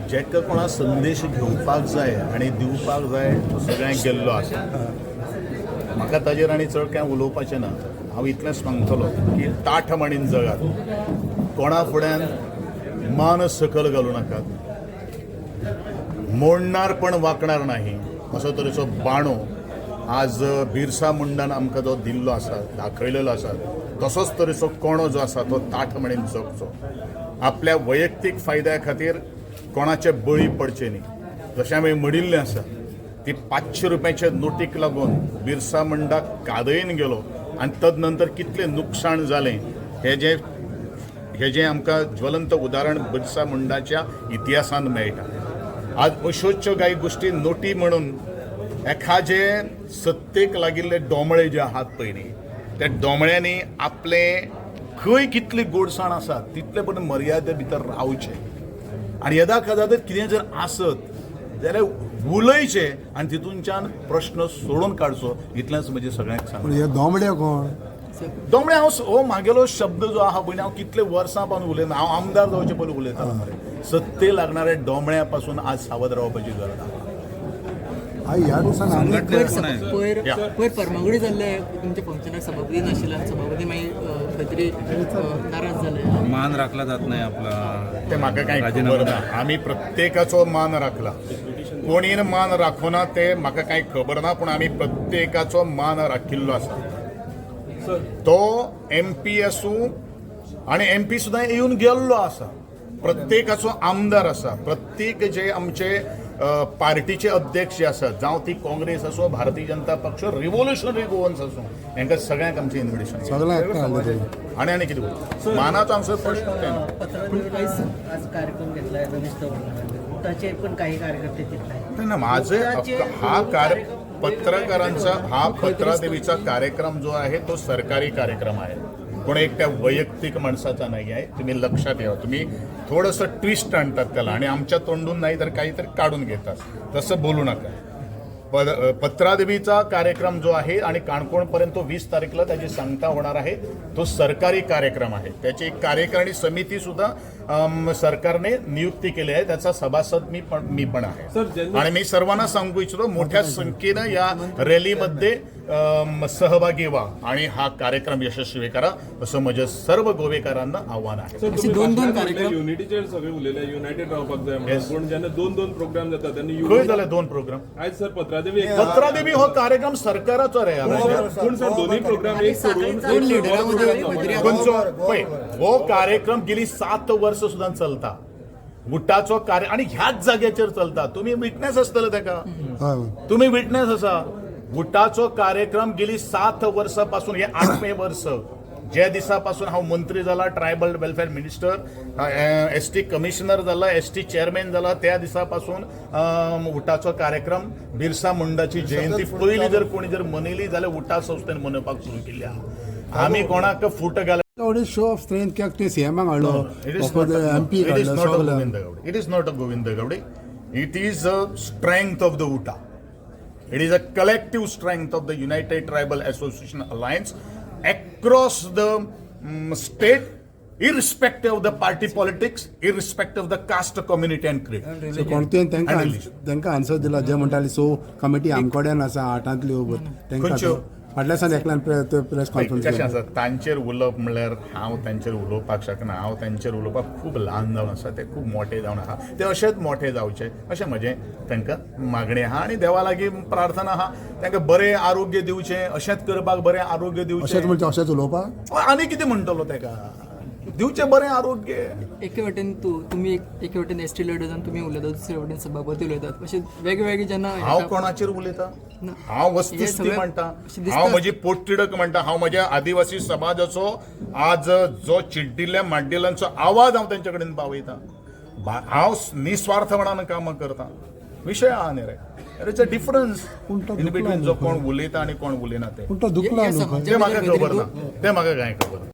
जेका कोणा संदेश घेवपाक जाय आनी दिवपाक जाय तो सगळ्यांक गेल्लो आसा. म्हाका ताजेर आनी चड कांय उलोवपाचें ना. हांव इतलेंच सांगतलो की ताठ माणीन जगात, कोणा फुड्यान मान सकल घालूं नाकात. मोडणार पण वांकणार नाही असो तरेचो बाणो आज बिरसा मुंडान आमकां जो दिल्लो आसा, दाखयलेलो आसा, तसोच तरेचो कोणो जो आसा तो ताठ म्हणीन जगचो. आपल्या वैयक्तीक फायद्या खातीर कोणाचे बळी पडचे न्ही. जशें हांवें म्हणिल्लें आसा ती 500 रुपयाच्या नोटीक लागून बिरसा मुंडा कादयेन गेलो आनी तद नंतर कितलें नुकसाण जालें हे जें आमकां ज्वलंत उदाहरण बिरसा मुंडाच्या इतिहासांत मेळटा. आज अश्योच्यो कांय गोश्टी नोटी म्हणून एखाजे सत्तेक लागिल्ले दोमळे जे आहात पळय न्ही, त्या दोमळ्यांनी आपले खंय कितली गोडसाण आसा तितले पर्यंत मर्यादे भितर रावचें आनी येदा कदा जर कितें जर आसत जाल्यार उलयचें आनी तितूनच्यान प्रश्न सोडून काडचो, इतलेंच म्हजें सगळ्यांक सांग. पूण हे दोमडे कोण? दोमळे, हांव हो म्हागेलो शब्द जो आहा पळय, हांव कितले वर्सां पासून उलयना. हांव आमदार जावचे पयलीं उलयतालो मरे. सत्ते लागणाऱ्या दोमळ्या पासून आज सावध रावपाची गरज आहा. आई, ह्या दिसान आनी पयर पयर या. पयर फर्मागुडी जाल्ले तुमच्या फंक्शनाक सभापती नाशिल्ले आनी सभापती मागीर खंय तरी नाराज जाले. मान राखला जात नाही आपला. ते म्हाका कांय खबर राजीनामा. ना. आमी प्रत्येकाचो मान राखला. कोणीन मान राखूना ते म्हाका कांय खबर ना, पूण आमी प्रत्येकाचो मान राखिल्लो आसा. तो एमपी आसूं आनी एमपी सुद्दां येवन गेल्लो आसा, प्रत्येकाचो आमदार आसा, प्रत्येक जे आमचे पार्टीचे अध्यक्ष जे आसात, जावं ती काँग्रेस आसूं, भारतीय जनता पक्ष, रिव्होल्युशनरी गोवन्स आसूं, हांकां सगळ्यांक आमचें इन्विटेशन. सगळें एकठांय हाडलें तुमी. आनी आनी कितें मानाचो आमचो प्रश्न येना. पत्रादेवीत आज कार्यक्रम घेतला आहे रमेश चव्हाण, त्याचे पण काही कार्यकर्ते तिथे आहेत. नाही ना, माझे हा कार्य पत्रकारांचा हा पत्रादेवीचा कार्यक्रम जो आहे तो सरकारी कार्यक्रम आहे, कोण एकट्या वैयक्तिक माणसाचा नाही आहे. तुम्ही लक्षात घ्या. तुम्ही थोडंसं ट्विस्ट आणतात त्याला आणि आमच्या तोंडून नाही तर काहीतरी काढून घेतात. तसं बोलू नका. पत्रादेवीचा कार्यक्रम जो आहे आणि काणकोणपर्यंत तो 20 तारखेला त्याची सांगता होणार आहे, तो सरकारी कार्यक्रम आहे. त्याची एक कार्यकारिणी समिती सुद्धा सरकारने नियुक्ती केली आहे. त्याचा सभासद मी पण आहे आणि मी सर्वांना सांगू इच्छितो, मोठ्या संख्येनं या रॅलीमध्ये सहभागी व्हा आणि हा कार्यक्रम यशस्वी करा, असं माझं सर्व गोवेकारांना आव्हान आहे. सर, असे दोन दोन कार्यक्रम- युनिटीचेर सगळे उलयले, युनायटेड रावपाक जाय म्हणून. Yes. पूण जेन्ना दोन दोन प्रोग्राम जाता तेन्ना खंय जाले दोन प्रोग्राम? आयज सर पत्रादेवी एक. पत्रादेवी हो कार्यक्रम सरकाराचो रे. पूण सर, दोन्ही प्रोग्राम एक करून दोन लिडरां मदीं खंय तरी खंयचो पळय हो कार्यक्रम गेली 7 वर्स सुद्दां चलता, गुटाचो कार्य, आणि ह्याच जाग्याचेर चलता. तुम्ही विटनेस आसतले ताका. हय. तुम्ही विटनेस आसा. गुटाचो कार्यक्रम गेली 7 वर्सां पासून, हे आठवें वर्स. ज्या दिसा पासून हांव मंत्री जाला, tribal welfare minister, ST commissioner जाला, एसटी चेअरमॅन जाला, त्या दिसा पासून उटाचो कार्यक्रम, बिरसा मुंडाची जयंती पयली जर कोणी जर मनयली जाल्यार उटा संस्थेन मनोवपाक सुरू केल्ली आहा. आमी कोणाक फूट घाल थोडी शो ऑफ स्ट्रेंथ कित्याक तुवें सीएमाक हाडलो, It is not MP it is हाडलो not a सगळें. Govinda Gaude. It is not a Govinda Gaude. It is a strength of the UTA. It is a collective strength of the United Tribal Association Alliance across the state, irrespective of the party politics, irrespective of the caste, community and creed. So कोण तुवें तांकां And religion. तांकां answer दिला, जे म्हणटाले so committee आमकडेन आसा आठांतल्यो तांकां? खंयच्यो? फाटल्या दिसान एकल्यान प्रेस कॉन्फरन्स कशें आसा, तांचेर उलोवप म्हणल्यार हांव तांचेर उलोवपाक शकना. हांव तांचेर उलोवपाक खूब ल्हान जावन आसा. ते खूब मोठे जावन आहा. ते अशेच मोठे जावचे अशें म्हजें तांकां मागणें आहा आनी देवा लागीं प्रार्थना आहा, तांकां बरें आरोग्य दिवचें, अशेंच करपाक बरें आरोग्य अशेंच दिवचें. म्हणजे अशेंच उलोवपाक. आनी कितें म्हणटलो ताका? दिवचें बरें आरोग्य. एके वटेन तूं तुमी एके वटेन एस टी लिडर्स तुमी उलयतात, दुसरे वटेन सभापती उलयतात, अशे वेगवेगळे जेन्ना हांव कोणाचेर उलयता? ना. हांव हे वस्तुस्थिती सगळें म्हणटा. अशें दिसता. हांव म्हजी पोटतिडक म्हणटा. हांव म्हज्या आदिवासी समाजाचो आज जो चिड्डिल्ल्या माड्डिल्यांचो आवाज हांव तेंचे कडेन पावयता. हांव निस्वार्थपणान कामां करता. विशय आहा न्ही रे. There is a difference पूण तो इन बिटवीन जो कोण उलयता आनी कोण उलयना ते. पूण तो दुखला हे न्हू खंय. ते म्हाका खबर ना. ते म्हाका कांय खबर ना.